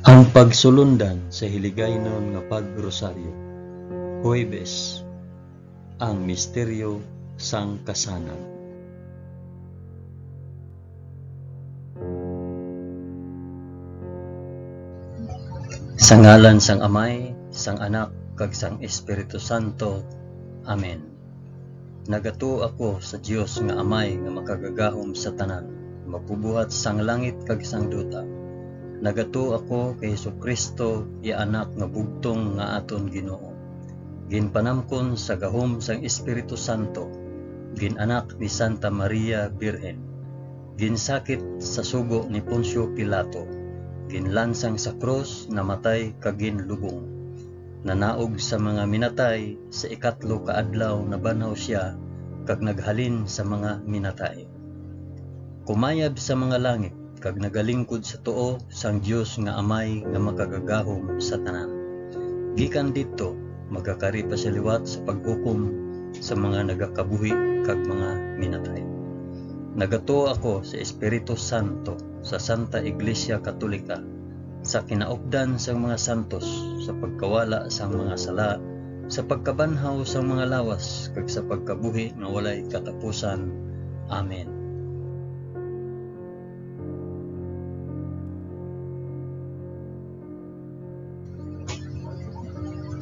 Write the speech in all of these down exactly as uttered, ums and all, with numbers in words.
Ang pagsulundan sa Hiligaynon nga Pag-Rosaryo. Huwebes, ang misteryo sang kasanag. Sa ngalan sang Amay, sang Anak, kag sang Espiritu Santo. Amen. Nagatuo ako sa Dios nga Amay nga makagagahom sa tanan, magbubuhat sang langit kag sang duta. Nagatuo ako kay Jesu-Cristo, iya Anak nga bugtong nga aton Ginoo, ginpanamkon sa gahom sang Espiritu Santo, gin-anak ni Santa Maria Birhen, ginsakit sa sugo ni Poncio Pilato, ginlansang sa krus, namatay, kag ginlubong. Nanaog sa mga minatay, sa ikatlo ka adlaw nabanhaw sia, kag naghalin sa mga minatay. Kumayab sa mga langit, kag nagalingkod sa tuo sang Dios nga Amay nga makagagahom sa tanan. Gikan didto, magakari pa sia liwat sa paghukom sa mga nagakabuhi kag mga minatay. Nagatuo ako sa Espiritu Santo, sa Santa Iglesia Katolika, sa kinaupdan sang mga santos, sa pagkawala sang mga sala, sa pagkabanhaw sang mga lawas, kag sa pagkabuhi nga walay katapusan. Amen.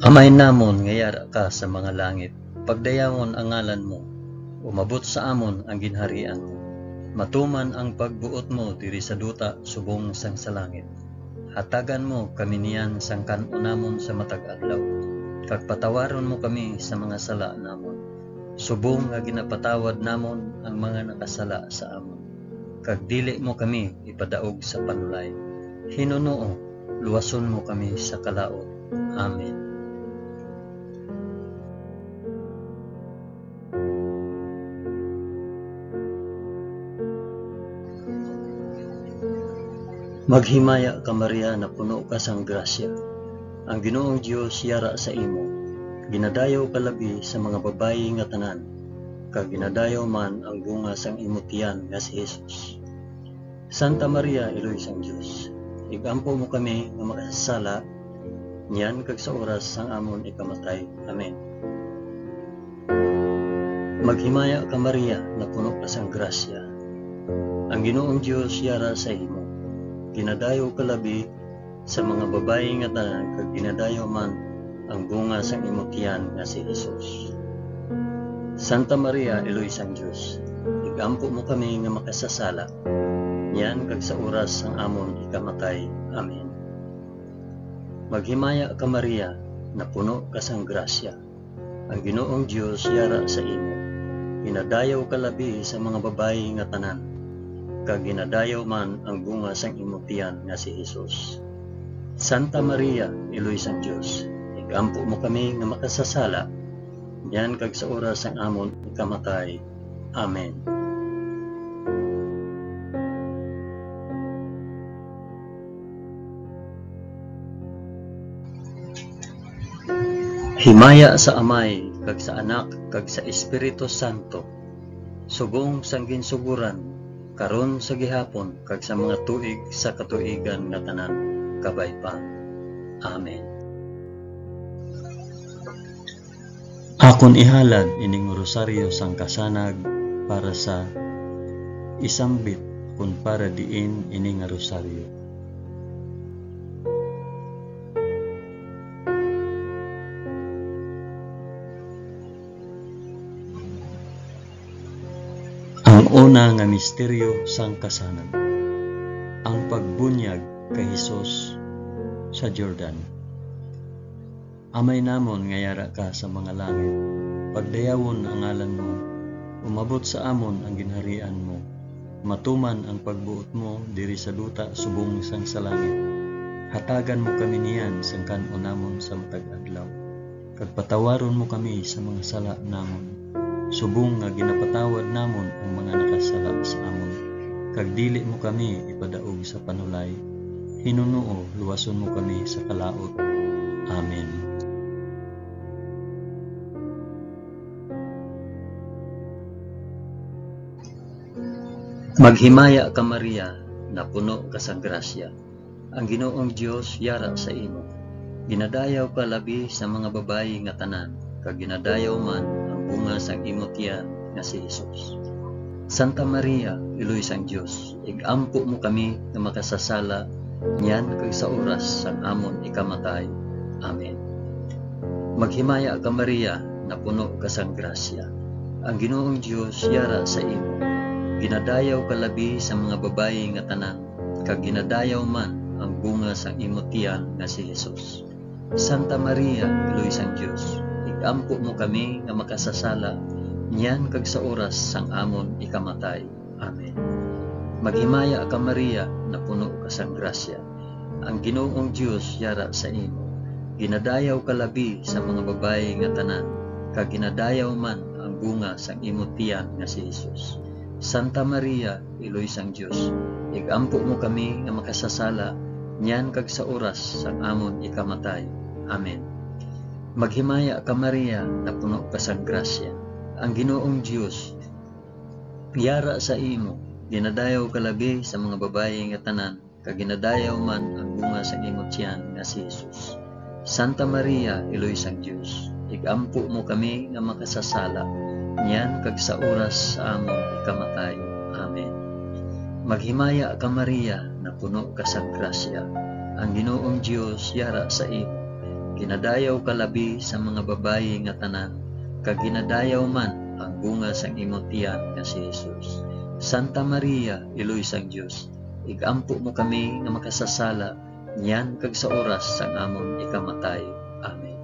Amay namon nga yara ka sa mga langit, pagdayawon ang ngalan mo, umabot sa amon ang ginharian mo, matuman ang pagbuot mo diri sa duta subong sang sa langit. Hatagan mo kami niyan sang kan-o namon sa matag adlaw, kag patawaron mo kami sa mga sala namon, subong nga ginapatawad namon ang mga nakasala sa amon, kag dili mo kami ipadaog sa panulay. Hinunoo, luwason mo kami sa kalaut. Amen. Maghimaya ka, Maria, napuno ka sang grasya. Ang Ginoong Dios yara sa imo. Ginadayaw ka labi sa mga babayi nga tanan, kag ginadayaw man ang bunga sang imo tiyan nga si Jesus. Santa Maria, Iloy sang Dios, ig-ampo mo kami nga makasasala, niyan kag sa oras sang amon ikamatay. Amen. Maghimaya ka, Maria, napuno ka sang grasya. Ang Ginoong Dios yara sa imo. Ginadayaw ka labi sa mga babayi nga tanan, kag ginadayaw man ang bunga sang imo tiyan nga si Jesus. Santa Maria, Iloy sang Dios, ig-ampo mo kami nga makasasala, niyan kag sa oras sang amon ikamatay. Amen. Maghimaya ka, Maria, napuno ka sang grasya. Ang Ginoong Dios yara sa imo. Ginadayaw ka labi sa mga babayi nga tanan, kag ginadayaw man ang bunga sang imo tiyan nga si Jesus. Santa Maria, Iloy sang Dios, igampo mo kami nga makasasala, niyan kag sa oras sang amon ikamatay. Amen. Himaya sa Amay, kag sa Anak, kag sa Espiritu Santo, subong sang ginsugoran, karon, sa gihapon, kag sa mga tuig sa katuigan nga tanan. Kabay pa. Amen. Akon ihalad ining rosaryo sang kasanag para sa isambit kon para diin ini nga rosaryo. Ang una nga misteryo sang kasanag, ang pagbunyag kay Jesus sa Jordan. Amay namon nga yara ka sa mga langit, pagdayawon ang ngalan mo, umabot sa amon ang ginharian mo, matuman ang pagbuot mo diri sa duta subong sang sa langit. Hatagan mo kami niyan sang kan-on namon sa matag adlaw, kag patawaron mo kami sa mga sala namon, subong nga ginapatawad namon ang mga nakasala sa amon, kag dili mo kami ipadaog sa panulay. Hinunoo, luwason mo kami sa kalaut. Amen. Maghimaya ka, Maria, napuno ka sa grasya. Ang Ginoong Dios yara sa imo. Ginadayaw ka labi sa mga babayi nga tanan, kag ginadayaw man ang bunga sang imo tiyan nga si Jesus. Santa Maria, Iloy sang Dios, ig-ampo mo kami nga makasasala niyan kag sa oras sang amon ikamatay. Amen. Maghimaya ka, Maria, napuno ka sang grasya. Ang Ginoong Dios yara sa imo. Ginadayaw ka labi sa mga babayi nga tanan, kag ginadayaw man ang bunga sang imo tiyan nga si Jesus. Santa Maria, Iloy sang Dios, ig-ampo mo kami nga makasasala niyan kag sa oras sang amon ikamatay. Amen. Maghimaya ka, Maria, napuno ka sang grasya. Ang Ginoong Dios yara sa imo. Ginadayaw ka labi sa mga babayi nga tanan, kag ginadayaw man ang bunga sang imo tiyan nga si Jesus. Santa Maria, Iloy sang Dios, ig-ampo mo kami nga makasasala niyan kag sa oras sang amon ikamatay. Amen. Maghimaya ka, Maria, napuno ka sang grasya. Ang Ginoong Dios yara sa imo. Ginadayaw ka labi sa mga babayi nga tanan, kag ginadayaw man ang bunga sang imo tiyan nga si Jesus. Santa Maria, Iloy sang Dios, ig-ampo mo kami nga makasasala, niyan kag sa oras sa amon ikamatay. Amen. Maghimaya ka, Maria, napuno ka sang grasya. Ang Ginoong Dios yara sa imo. Ginadayaw ka labi sa mga babayi nga tanan, kag ginadayaw man ang bunga sang imo tiyan nga si Jesus. Santa Maria, Iloy sang Dios, ig-ampo mo kami nga makasasala niyan kag sa oras sang amon ikamatay. Amen.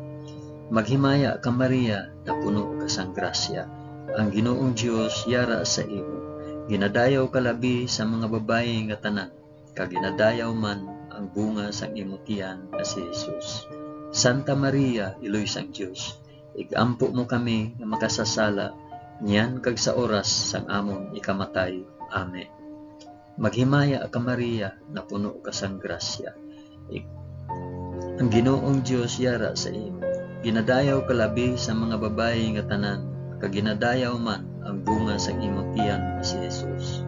Maghimaya ka, Maria, napuno ka sang grasya. Ang Ginoong Dios yara sa imo. Ginadayaw ka labi sa mga babayi nga tanan, kag ginadayaw man ang bunga sang imo tiyan nga si Jesus. Santa Maria, Iloy sang Dios, ig-ampo mo kami nga makasasala niyan kag sa oras sang amon ikamatay. Amen. Maghimaya ka, Maria, napuno ka sang grasya. Ik-, ang Ginoong Dios yara sa imo. Ginadayaw ka labi sa mga babayi nga tanan, kag ginadayaw man ang bunga sang imo tiyan nga si Jesus.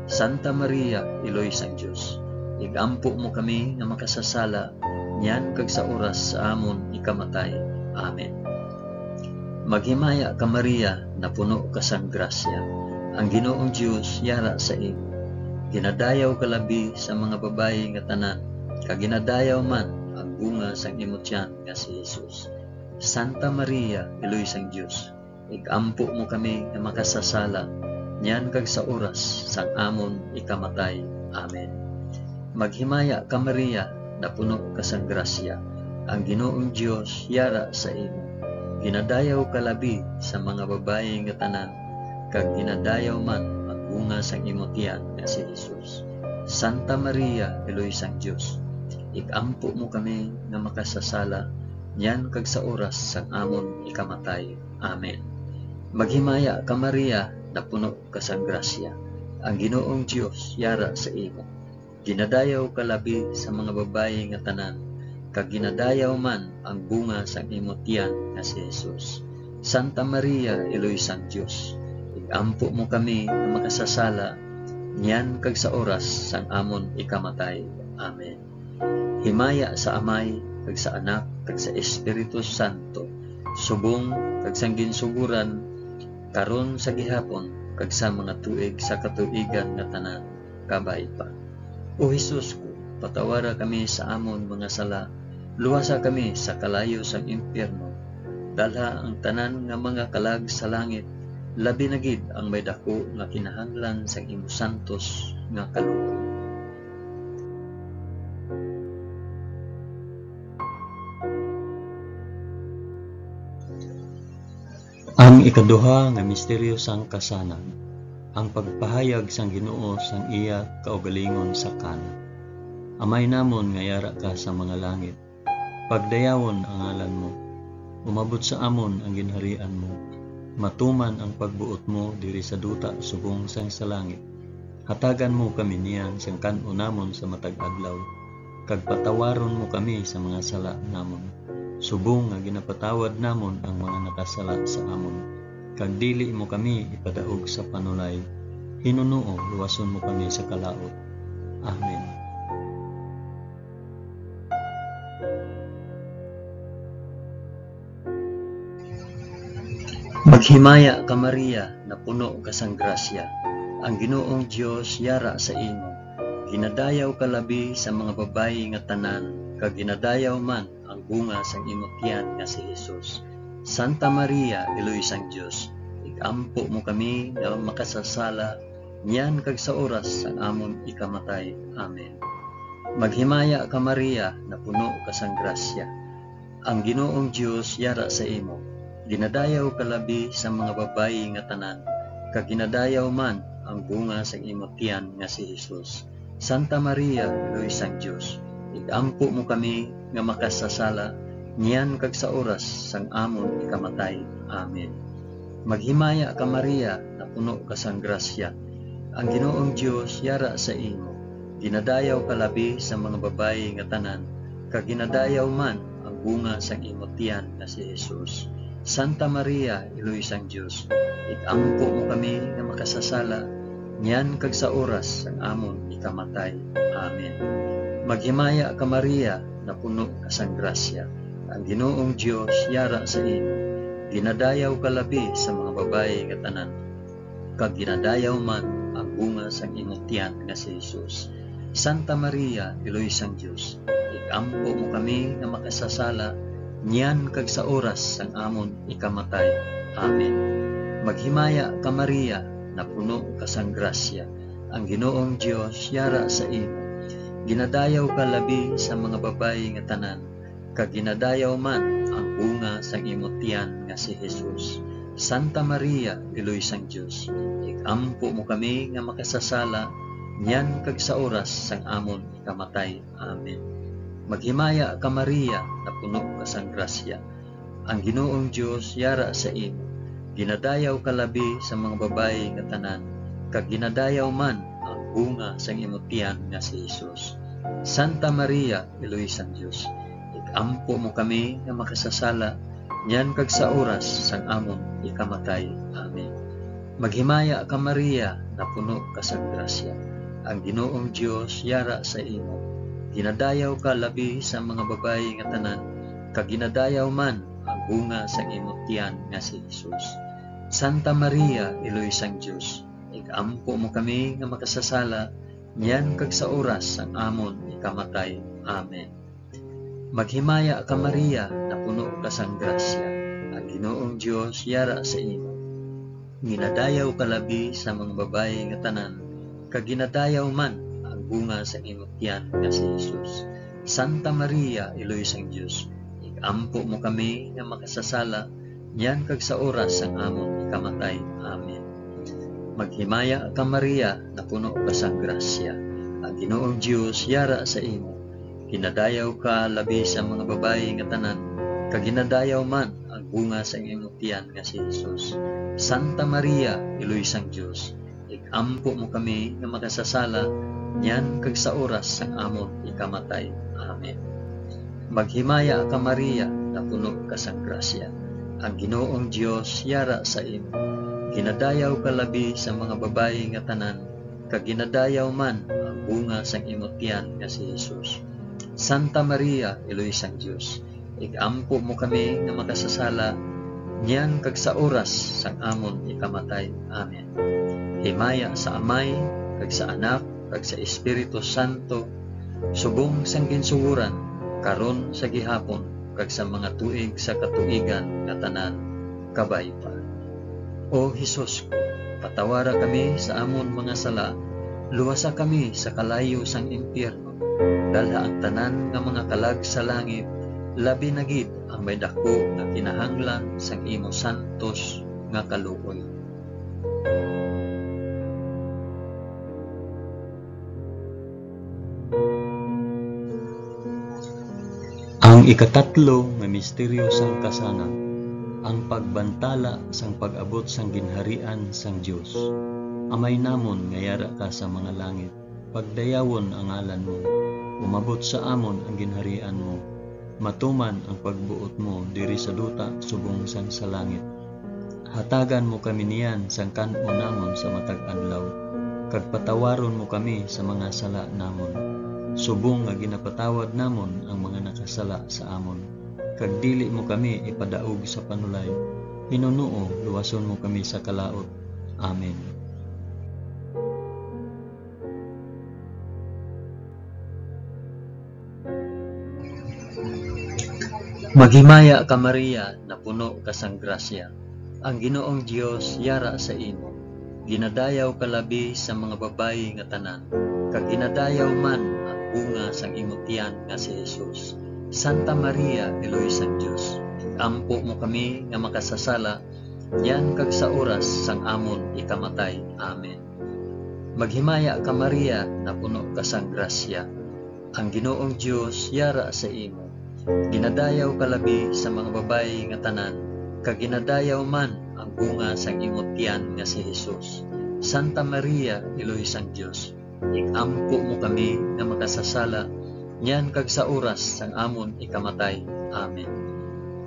Santa Maria, Iloy sang Dios, ig-ampo mo kami nga makasasala niyan kag sa oras sa amon ikamatay. Amen. Maghimaya ka, Maria, napuno ka sang grasya. Ang Ginoong Dios yara sa imo. Ginadayaw ka labi sa mga babayi nga tanan, kag ginadayaw man ang bunga sang imo tiyan nga si Jesus. Santa Maria, Iloy sang Dios, ig-ampo mo kami nga makasasala, niyan kag sa oras sang amon ikamatay. Amen. Maghimaya ka, Maria, napuno ka sang grasya. Ang Ginoong Dios yara sa imo. Ginadayaw ka labi sa mga babayi nga tanan, kag ginadayaw man ang bunga sang imo tiyan nga si Jesus. Santa Maria, Iloy sang Dios, ig-ampo mo kami nga makasasala, niyan kag sa oras sang amon ikamatay. Amen. Maghimaya ka, Maria, napuno ka sang grasya. Ang Ginoong Dios yara sa imo. Ginadayaw ka labi sa mga babayi nga tanan, kag ginadayaw man ang bunga sang imo tiyan nga si Jesus. Santa Maria, Iloy sang Dios, ig-ampo mo kami nga makasasala, niyan kag sa oras sang amon ikamatay. Amen. Himaya sa Amay, kag sa Anak, kag sa Espiritu Santo, subong kag sang ginsugoran, karon, sa gihapon, kag sa mga tuig sa katuigan nga tanan. Kabay pa. O Jesus ko, patawara kami sa amon mga sala, luwasa kami sa kalayo sang impyerno, dalha ang tanan nga mga kalag sa langit, labi na gid ang may daku nga kinahanglan sang imo santos nga kaluoy. Ang ikaduha nga misteryo sang kasanan, ang pagpahayag sang Ginoo sang iya kaugalingon sa Cana. Amay namon nga yara ka sa mga langit, pagdayawon ang ngalan mo. Umabot sa amon ang ginharian mo. Matuman ang pagbuot mo diri sa duta subong sang sa langit. Hatagan mo kami niyan sang kan-o namon sa matag adlaw, kag patawaron mo kami sa mga sala namon, subong nga ginapatawad namon ang mga nakasala sa amon. Kag dili mo kami ipadaog sa panulay. Hinunoo, luwason mo kami sa kalaut. Amen. Maghimaya ka, Maria, napuno ka sang grasya. Ang Ginoong Dios yara sa imo. Ginadayaw ka labi sa mga babayi nga tanan, kag ginadayaw man ang bunga sang imo tiyan nga si Jesus. Santa Maria, Iloy sang Dios, ig-ampo mo kami nga makasasala, niyan kag sa oras sang amon ikamatay. Amen. Maghimaya ka, Maria, napuno ka sang grasya. Ang Ginoong Dios yara sa imo. Ginadayaw ka labi sa mga babayi nga tanan, kag ginadayaw man ang bunga sang imo tiyan nga si Jesus. Santa Maria, Iloy sang Dios, ig-ampo mo kami nga makasasala, niyan kag sa oras sang amon ikamatay. Amen. Maghimaya ka, Maria, napuno ka sang grasya. Ang Ginoong Dios yara sa imo. Ginadayaw ka labi sa mga babayi nga tanan, kag ginadayaw man ang bunga sang imo tiyan nga si Jesus. Santa Maria, Iloy sang Dios, ig-ampo mo kami nga makasasala, niyan kag sa oras sang amon ikamatay. Amen. Maghimaya ka, Maria, napuno ka sang grasya. Ang Ginoong Dios yara sa imo. Ginadayaw ka labi sa mga babayi nga tanan, kag ginadayaw man ang bunga sang imo tiyan nga si Jesus. Santa Maria, Iloy sang Dios, ig-ampo mo kami nga makasasala, niyan kag sa oras sang amon ikamatay. Amen. Maghimaya ka, Maria, napuno ka sang grasya. Ang Ginoong Dios yara sa imo. Ginadayaw ka labi sa mga babayi nga tanan, kag ginadayaw man ang bunga sang imo tiyan nga si Jesus. Santa Maria, Iloy sang Dios, ig-ampo mo kami nga makasasala, niyan kag sa oras sang amon ikamatay. Amen. Maghimaya ka, Maria, napuno ka sang grasya. Ang Ginoong Dios yara sa imo. Ginadayaw ka labi sa mga babayi nga tanan, kag ginadayaw man ang bunga sang imo tiyan nga si Jesus. Santa Maria, Iloy sang Dios, ig-ampo mo kami nga makasasala, niyan kag sa oras sang amon ikamatay. Amen. Maghimaya ka, Maria, napuno ka sang grasya. Ang Ginoong Dios yara sa imo. Ginadayaw ka labi sa mga babayi nga tanan, kag ginadayaw man ang bunga sang imo tiyan nga si Jesus. Santa Maria, Iloy sang Dios, ig-ampo mo kami nga makasasala, niyan kag sa oras sang amon ikamatay. Amen. Maghimaya ka, Maria, napuno ka sang grasya. Ang Ginoong Dios yara sa imo. Ginadayaw ka labi sa mga babayi nga tanan, kag ginadayaw man ang bunga sang imo tiyan nga si Jesus. Santa Maria, Iloy sang Dios, ig-ampo mo kami nga makasasala, niyan kag sa oras sang amon ikamatay. Amen. Maghimaya ka, Maria, napuno ka sang grasya. Ang Ginoong Dios yara sa imo. Ginadayaw ka labi sa mga babayi nga tanan, kag ginadayaw man ang bunga sang imo tiyan nga si Jesus. Santa Maria, Iloy sang Dios, ig-ampo mo kami nga makasasala, niyan kag sa oras sang amon ikamatay. Amen. Maghimaya ka, Maria, napuno ka sang grasya. Ang Ginoong Dios yara sa imo. Ginadayaw ka labi sa mga babayi nga tanan, kag ginadayaw man ang bunga sang imo tiyan nga si Jesus. Santa Maria, Iloy sang Dios, ig-ampo mo kami nga makasasala, niyan kag sa oras sang amon ikamatay. Amen. Himaya sa Amay, kag sa Anak, kag sa Espiritu Santo, subong sang ginsugoran, karon, sa gihapon, kag sa mga tuig sa katuigan nga tanan. Kabay pa. O Jesus ko, patawara kami sa amon mga sala, luwasa kami sa kalayo sang impyerno, dalha ang tanan nga mga kalag sa langit, labi na gid ang may daku nga kinahanglan sang imo santos nga kaluoy. Ang ikatatlo nga misteryo sang kasanag, ang pagbantala sang pag-abot sang ginharian sang Dios. Amay namon nga yara ka sa mga langit, pagdayawon ang ngalan mo. Umabot sa amon ang ginharian mo. Matuman ang pagbuot mo diri sa duta subong sang sa langit. Hatagan mo kami niyan sang kan-o namon sa matag adlaw, kag patawaron mo kami sa mga sala namon, subong nga ginapatawad namon ang mga nakasala sa amon. Kag dili mo kami ipadaog sa panulay, Ginoo, luwason mo kami sa kalaut. Amen. Maghimaya ka, Maria, napuno ka sang grasya. Ang Ginoong Dios yara sa imo. Ginadayaw ka labi sa mga babayi nga tanan, kag ginadayaw man ang bunga sang imo tiyan nga si Jesus. Santa Maria, Iloy sang Dios, ig-ampo mo kami nga makasasala, niyan kag sa oras sang amon ikamatay. Amen. Maghimaya ka, Maria, napuno ka sang grasya. Ang Ginoong Dios yara sa imo. Ginadayaw ka labi sa mga babayi nga tanan, kag ginadayaw man ang bunga sang imo tiyan nga si Jesus. Santa Maria, Iloy sang Dios, ig-ampo mo kami nga makasasala, niyan kag sa oras sang amon ikamatay. Amen.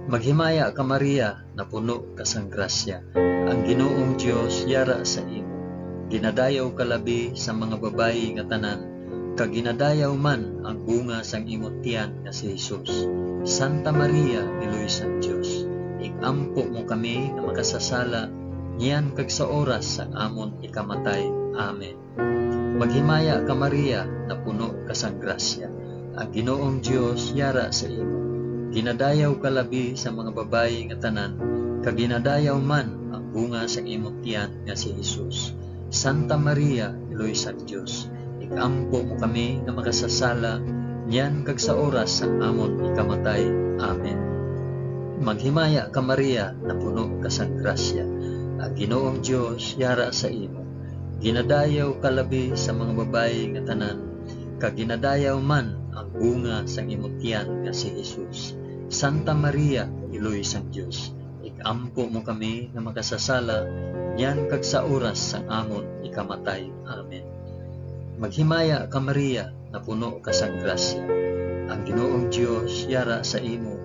Maghimaya ka, Maria, napuno ka sang grasya. Ang Ginoong Dios yara sa imo. Ginadayaw ka labi sa mga babayi nga tanan, kag ginadayaw man ang bunga sang imo tiyan nga si Jesus. Santa Maria, Iloy sang Dios, ig-ampo mo kami nga makasasala, niyan kag sa oras sang amon ikamatay. Amen. Maghimaya ka, Maria, napuno ka sang grasya. Ang Ginoong Dios yara sa imo. Ginadayaw ka labi sa mga babayi nga tanan, kag ginadayaw man ang bunga sang imo tiyan nga si Jesus. Santa Maria, Iloy sang Dios, ig-ampo mo kami nga makasasala, niyan kag sa oras sang amon ikamatay. Amen. Maghimaya ka, Maria, napuno ka sang grasya. Ang Ginoong Dios yara sa imo. Ginadayaw ka labi sa mga babayi nga tanan, kag ginadayaw man ang bunga sang imo tiyan nga si Jesus. Santa Maria, Iloy sang Dios, ig-ampo mo kami nga makasasala, niyan kag sa oras sang amon ikamatay. Amen. Maghimaya ka, Maria, napuno ka sang grasya. Ang Ginoong Dios yara sa imo.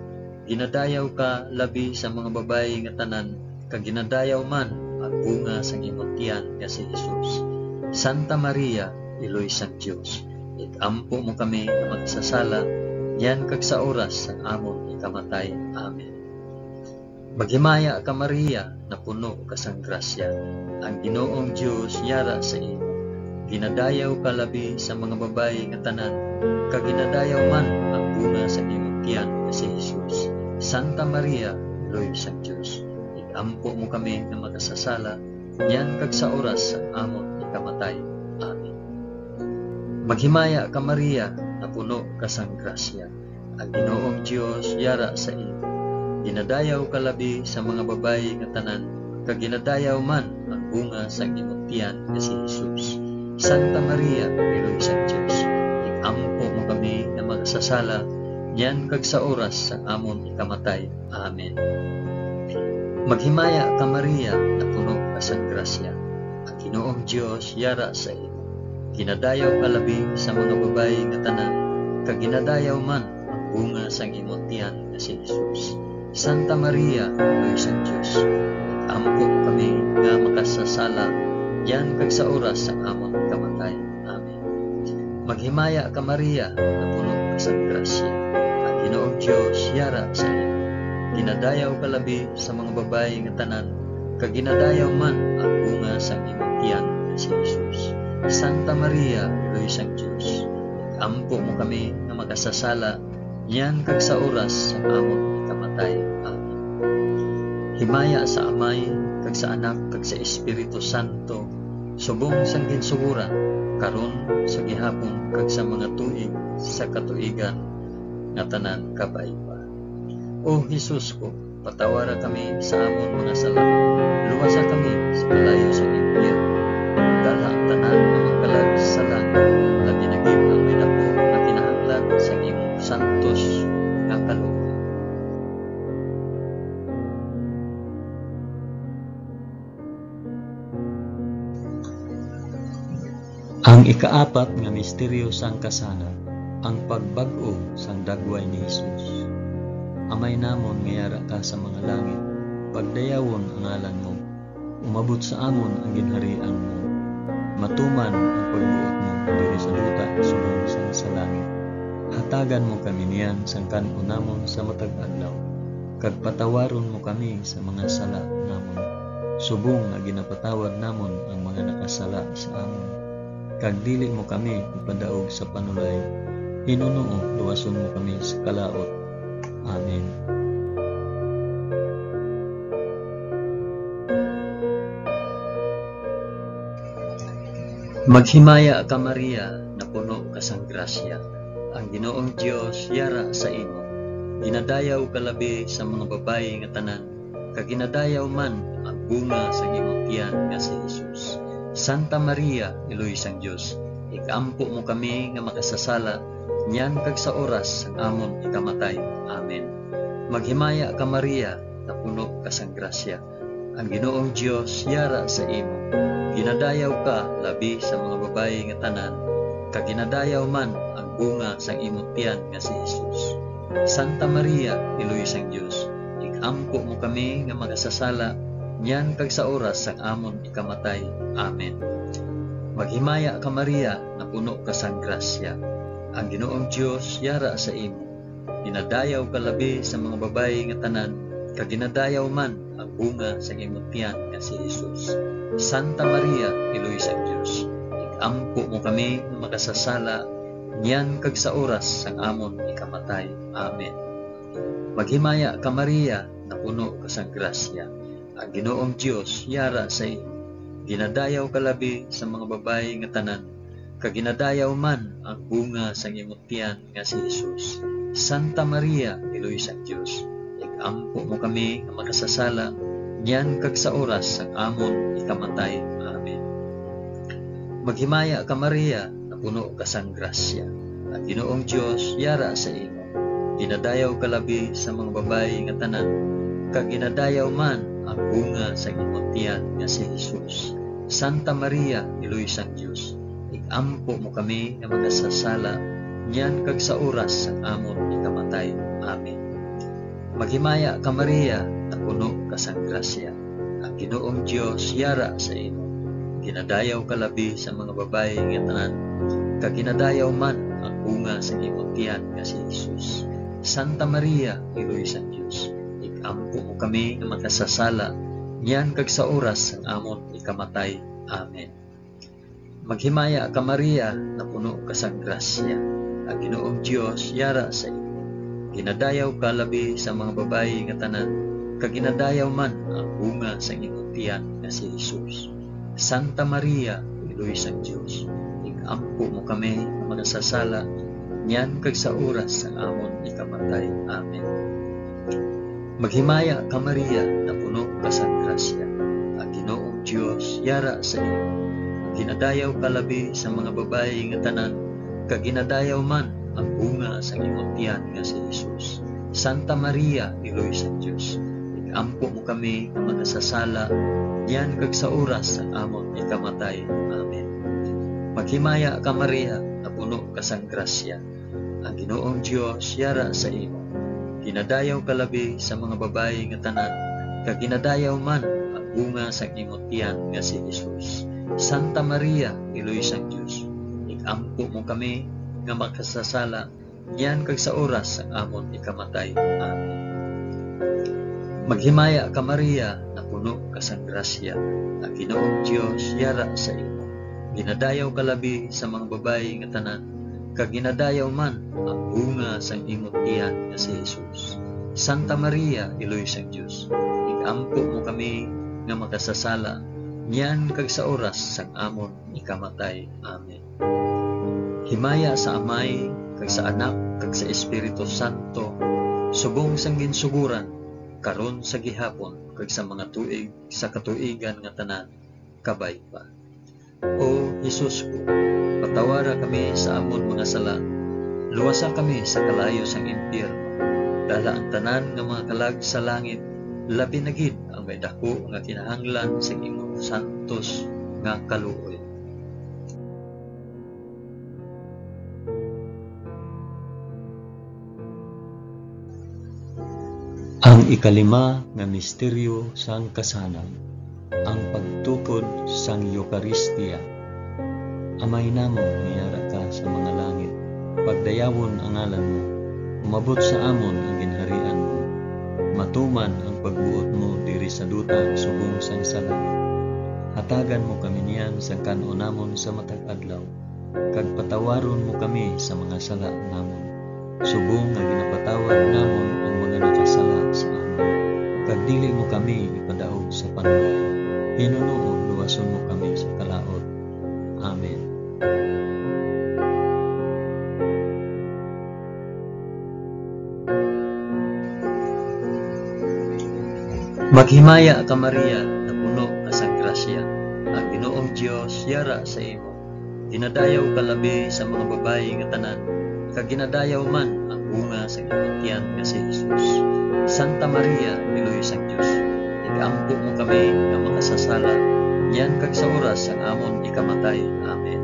Ginadayaw ka labi sa mga babayi nga tanan, kag ginadayaw man ang bunga sang imo tiyan nga si Jesus. Santa Maria, Iloy sang Dios, ig-ampo mo kami nga makasasala, niyan kag sa oras sang amon ikamatay. Amen. Maghimaya ka, Maria, napuno ka sang grasya. Ang Ginoong Dios yara sa imo. Ginadayaw ka labi sa mga babayi nga tanan, kag ginadayaw man ang bunga sa imo tiyan nga si Jesus. Santa Maria, Iloy sang Dios, ig-ampo mo kami nga makasasala, niyan kag sa oras sang amon ikamatay. Amen. Maghimaya ka, Maria, napuno ka sang grasya. Ang Ginoong Dios yara sa imo. Ginadayaw ka labi sa mga babayi nga tanan, kag ginadayaw man ang bunga sang imo tiyan nga si Jesus. Santa Maria, Iloy sang Dios, ig-ampo mo kami nga makasasala, niyan kag sa oras sang amon ikamatay. Amen. Maghimaya ka, Maria, napuno ka sang grasya. Ang Ginoong Dios yara sa imo. Ginadayaw ka labi sa mga babayi nga tanan, kag ginadayaw man ang bunga sang imo tiyan nga si Jesus. Santa Maria, Iloy sang Dios, ig-ampo mo kami nga makasasala, niyan kag sa oras sang amon kamatay. Amen. Maghimaya ka, Maria, napuno ka sang grasya. Ang Ginoong Dios yara sa imo. Ginadayaw ka labi sa mga babayi nga tanan, kag ginadayaw man ang bunga sang imong tiyan nga si Jesus. Santa Maria, Iloy sang Dios, ig-ampo mo kami nga makasasala, niyan kag sa oras sang amon ikamatay. Amen. Himaya sa Amay, kag sa Anak, kag sa Espiritu Santo, subong sang ginsugoran, karon, sa gihapon, kag sa mga tuig sa katuigan nga tanan. Kabay pa. O Jesus ko, patawara kami sa amon mga sala, luwasa kami sa kalayo sang impyerno, dala ang tanan nga mga kalag sa langit, labi na gid ang may daku nga kinahanglan sang imong santos nga kaluoy. Ang ikaapat nga misteryo sang kasala, ang pagbag-o sang dagway ni Jesus. Amay namon nga yara ka sa mga langit, pagdayawon ang ngalan mo. Umabot sa amon ang ginharian mo. Matuman ang pagbuot mo diri sa duta subong sang sa langit. Hatagan mo kami niyan sang kan-on namon sa matag adlaw. kag patawaron mo kami sa mga sala namon, subong nga ginapatawad namon ang mga nakasala sa amon. Kag dili mo kami ipadaog sa panulay, hinunoo luwason mo kami sa kalaut. Amen. Maghimaya ka, Maria, napuno ka sang grasya. Ang Ginoong Dios yara sa imo. Ginadayaw ka labi sa mga babayi nga tanan, kag ginadayaw man ang bunga sang imong tiyan nga si Jesus. Santa Maria, Iloy sang Dios, ig-ampo mo kami nga makasasala, niyan kag sa oras sang amon ikamatay. Amen. Maghimaya ka, Maria, napuno ka sang grasya. Ang Ginoong Dios yara sa imo. Ginadayaw ka labi sa mga babayi nga tanan, kag ginadayaw man ang bunga sang imong tiyan nga si Jesus. Santa Maria, Iloy sang Dios, ig-ampo mo kami nga makasasala, niyan kag sa oras sang amon ikamatay. Amen. Maghimaya ka, Maria, napuno ka sang grasya. Ang Ginoong Dios yara sa imo. Ginadayaw ka labi sa mga babayi nga tanan, kag ginadayaw man ang bunga sang imong tiyan nga si Jesus. Santa Maria, Iloy sang Dios, ig-ampo mo kami nga makasasala, niyan kag sa oras sang amon ikamatay. Amen. Maghimaya ka, Maria, napuno ka sang grasya. Ang Ginoong Dios yara sa imo. Ginadayaw ka labi sa mga babayi nga tanan, kag ginadayaw man ang bunga sang imong tiyan nga si Jesus. Santa Maria, Iloy sang Dios, ig-ampo mo kami nga makasasala, niyan kag sa oras sang amon ikamatay. Amen. Maghimaya ka, Maria, napuno ka sang grasya. Ang Ginoong Dios yara sa imo. Ginadayaw ka labi sa mga babayi nga tanan, kag ginadayaw man ang bunga sang imong tiyan nga si Jesus. Santa Maria, Iloy sang Dios, ig-ampo mo kami nga makasasala, niyan kag sa oras sang amon ikamatay. Amen. Maghimaya ka, Maria, napuno ka sang grasya. Ang Ginoong Dios yara sa imo. Ginadayaw ka labi sa mga babayi nga tanan, kag ginadayaw man ang bunga sang imong tiyan nga si Jesus. Santa Maria, Iloy sang Dios, ig-ampo mo kami nga makasasala, niyan kag sa oras sang amon ikamatay. Amen. Maghimaya ka, Maria, napuno ka sang grasya. Ang Ginoong Dios yara sa imo. Ginadayaw ka labi sa mga babayi nga tanan, kag ginadayaw man ang bunga sang imong tiyan nga si Jesus. Santa Maria, Iloy sang Dios, ig-ampo mo kami nga makasasala, niyan kag sa oras sang amon ikamatay. Amen. Maghimaya ka, Maria, napuno ka sang grasya. Ang Ginoong Dios yara sa imo. Ginadayaw ka labi sa mga babayi nga tanan, kag ginadayaw man ang bunga sang imong tiyan nga si Jesus. Santa Maria, Iloy sang Dios, ig-ampo mo kami nga makasasala, niyan kag sa oras sang amon ikamatay. Amen. Maghimaya ka, Maria, napuno ka sang grasya. Ang Ginoong Dios yara sa imo. Ginadayaw ka labi sa mga babayi nga tanan, kag ginadayaw man ang bunga sang imong tiyan nga si Jesus. Santa Maria, Iloy sang Dios, ig-ampo mo kami nga makasasala, niyan kag sa oras sang amon ikamatay. Amen. Maghimaya ka, Maria, napuno ka sang grasya, ang Ginoong Dios yara sa imo. Ginadayaw ka labi sa mga babayi nga tanan, kag ginadayaw man ang bunga sang imong tiyan nga si Jesus. Santa Maria, Iloy sang Dios, ig-ampo mo kami nga makasasala, niyan kag sa oras sang amon ikamatay. Amen. Himaya sa Amay, kag sa Anak, kag sa Espiritu Santo, subong sang ginsugoran, karon, sa gihapon, kag sa mga tuig sa katuigan nga tanan. Kabay pa. O Jesus ko, patawara kami sa amon mga sala, luwasa kami sa kalayo sang impyerno, dala ang tanan nga mga kalag sa langit, labi na gid ang may daku nga kinahanglan sang imong santos nga kaluoy. Ang ikalima nga misteryo sang kasanag, ang pagtukod sang Eukaristia. Amay namon nga yara ka sa mga langit, pagdayawon ang ngalan mo, umabot sa amon ang ginharian mo. matuman ang pagbuot mo diri sa duta subong sang sala. Hatagan mo kami niyan sang kan-on namon sa matag adlaw, kag patawaron mo kami sa mga sala namon, subong nga ginapatawad namon ang mga nakasala sa amon. Kag dili mo kami ipadaog sa panulay, hinunoon luwason mo kami sa kalaut. Amen. Maghimaya ka, Maria, napuno ka sang grasya. Ang Ginoong Dios yara sa imo. Ginadayaw ka labi sa mga babayi nga tanan, kag ginadayaw man ang bunga sang imong tiyan nga si Jesus. Santa Maria, Iloy sang Dios, ig-ampo mo kami nga makasasala, niyan kag sa oras sang amon ikamatay. Amen.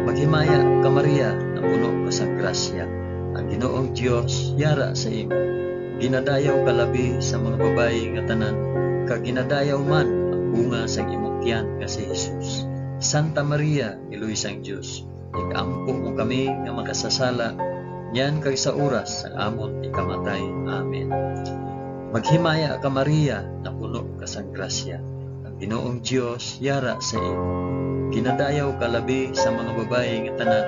Maghimaya ka, Maria, napuno ka sang grasya. Ang Ginoong Dios yara sa imo. Ginadayaw ka labi sa mga babayi nga tanan, kag ginadayaw man ang bunga sang imong tiyan nga si Jesus. Santa Maria, Iloy sang Dios, ig-ampo mo kami nga makasasala, niyan kag sa oras sang amon ikamatay. Amen. Maghimaya ka, Maria, napuno ka sang grasya. Ang Ginoong Dios yara sa imo. Ginadayaw ka labi sa mga babayi nga tanan,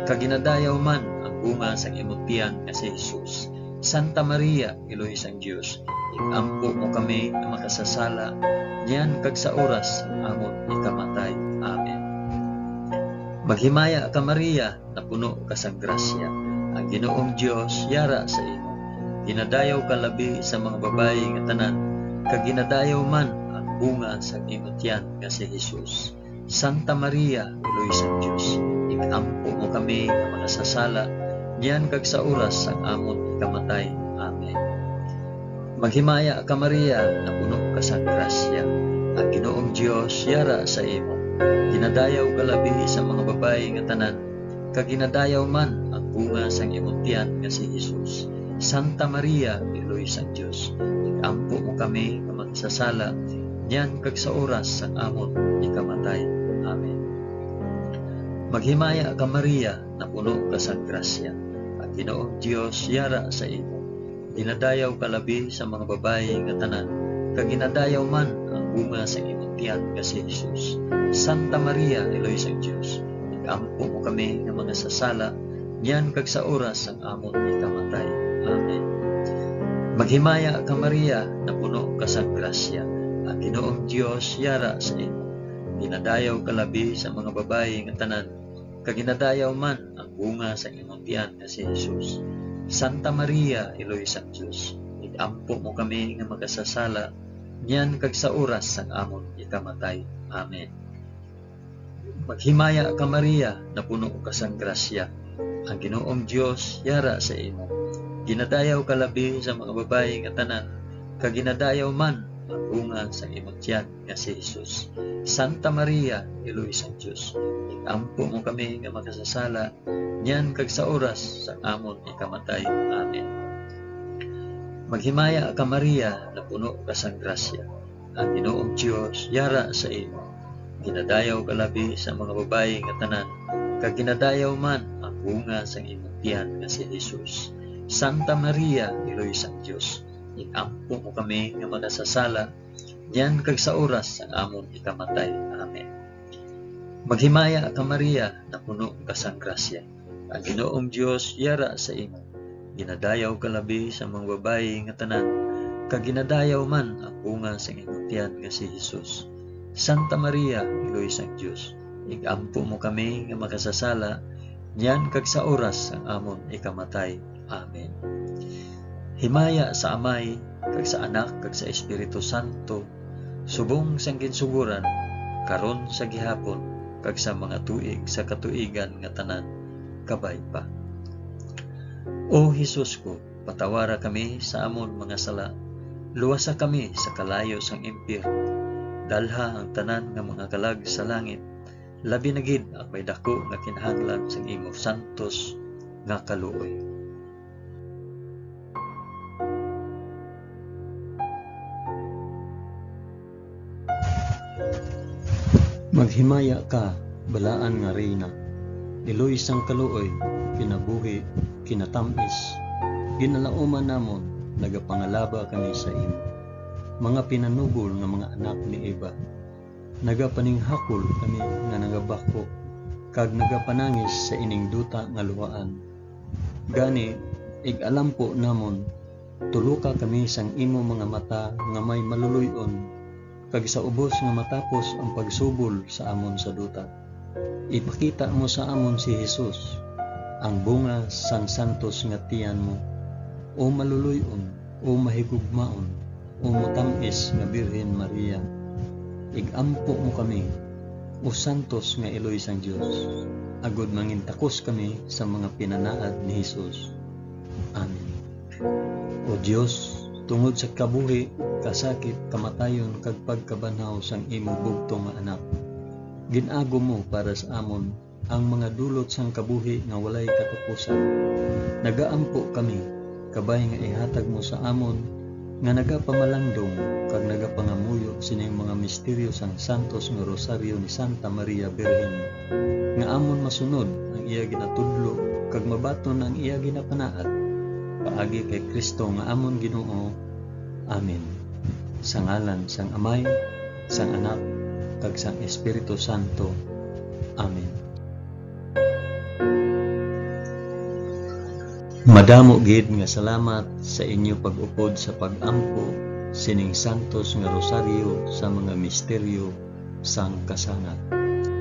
kag ginadayaw man ang bunga sang imong tiyan nga si Jesus. Santa Maria, Iloy sang Dios, ig-ampo mo kami nga makasasala, niyan kag sa oras sang amon ikamatay. Amen. Maghimaya ka, Maria, napuno ka sang grasya. Ang Ginoong Dios yara sa imo. Ginadayaw ka labi sa mga babayi nga tanan, kag ginadayaw man ang bunga sang imo tiyan nga si Jesus. Santa Maria, Iloy sang Dios, ig-ampo mo kami nga makasasala, niyan kag sa oras sang amon ikamatay. Amen. Maghimaya ka, Maria, napuno ka sang grasya. Ang Ginoong Dios yara sa imo. Ginadayaw ka labi sa mga babayi nga tanan, kag ginadayaw man ang bunga sang imong tiyan nga si Jesus. Santa Maria, Iloy sang Dios, ig-ampo mo kami nga makasasala, niyan kag sa oras sang amon ikamatay. Amen. Maghimaya ka, Maria, napuno ka sang grasya. Ang Ginoong Dios yara sa imo. Ginadayaw ka labi sa mga babayi nga tanan, kag ginadayaw man ang bunga sang imong tiyan nga si Jesus. Santa Maria, Iloy sang Dios, ig-ampo mo kami nga makasasala, niyan kag sa oras sang amon ikamatay. Amen. Maghimaya ka, Maria, napuno ka sang grasya. Ang Ginoong Dios yara sa imo. Ginadayaw ka labi sa mga babayi nga tanan, kag ginadayaw man ang bunga sang imong tiyan nga si Jesus. Santa Maria, Iloy sang Dios, ig-ampo mo kami nga makasasala, niyan kag sa oras sang amon ikamatay. Amen. Maghimaya ka, Maria, napuno ka sang grasya. Ang Ginoong Dios yara sa imo. Ginadayaw ka labi sa mga babayi nga tanan, kag ginadayaw man ang bunga sang imong tiyan nga si Jesus. Santa Maria, Iloy sang Dios, ig-ampo mo kami nga makasasala, niyan kag sa oras sang amon ikamatay. Amen. Maghimaya ka, Maria, napuno ka sang grasya. Ang Ginoong Dios yara sa imo. Ginadayaw ka labi sa mga babayi nga tanan, kag ginadayaw man ang bunga sang imong tiyan nga si Jesus. Santa Maria, Iloy sang Dios, ig-ampo mo kami nga makasasala, niyan kag sa oras sang amon ikamatay. Amen. Maghimaya ka, Maria, napuno ka sang grasya. Ang Ginoong Dios yara sa imo. Ginadayaw ka labi sa mga babayi nga tanan, kag ginadayaw man ang bunga sang imong tiyan nga si Jesus. Santa Maria, Iloy sang Dios, ig-ampo mo kami nga makasasala, niyan kag sa oras sang amon ikamatay. Amen. Himaya sa Amay, kag sa Anak, kag sa Espiritu Santo, subong sang ginsugoran, karon, sa gihapon, kag sa mga tuig sa katuigan nga tanan. Kabay pa. O Jesus ko, patawara kami sa amon mga sala, luwasa kami sa kalayo sang impyerno, dalha ang tanan nga mga kalag sa langit, labi na gid ang may daku nga kinahanglan sang imo santos nga kaluoy. Maghimaya ka, balaan nga Reyna, iloy sang kaluoy, kinabuhi, kinatamis, ginalauman namon, nagapangalaba kami sa imo. Mga pinanubol nga mga anak ni Eva, nagapaninghakol kami nga nagabakho kag nagapanangis sa ining duta nga luhaan. Gani, ig-alampo namon, tuloka kami sang imo mga mata nga may maluloy-on, kag sa ubos nga matapos ang pagsubol sa amon sa duta. Ipakita mo sa amon si Jesus, ang bunga sang santos nga tiyan mo, o maluloy-on, o mahigugmaon, o motam-is nga Birhen Maria. Ig-ampo mo kami, o santos nga iloy sang Dios, agod mangintakos kami sa mga pinanaad ni Jesus. Amen. O Dios, tungod sa kabuhi, kasakit, kamatayon, kag pagkabanhaw sang imo bugtong nga Anak, gin-agom mo para sa amon ang mga dulot sang kabuhi nga walay katapusan. Nagaampo kami, kabay nga ihatag mo sa amon nga nagapamalandong kag nagapangamuyo sining mga misteryo sang santos nga Rosaryo ni Santa Maria Birhen, nga amon masunod ang iya ginatudlo kag mabaton ang iya ginapanaad. Paagi kay Cristo nga amon Ginoo. Amen. Sa ngalan sang Amay, sang Anak, kag sang Espiritu Santo. Amen. Madamo gid nga salamat sa inyo pag-upod sa pag-ampo sining santos nga rosaryo sa mga misteryo sang kasanag.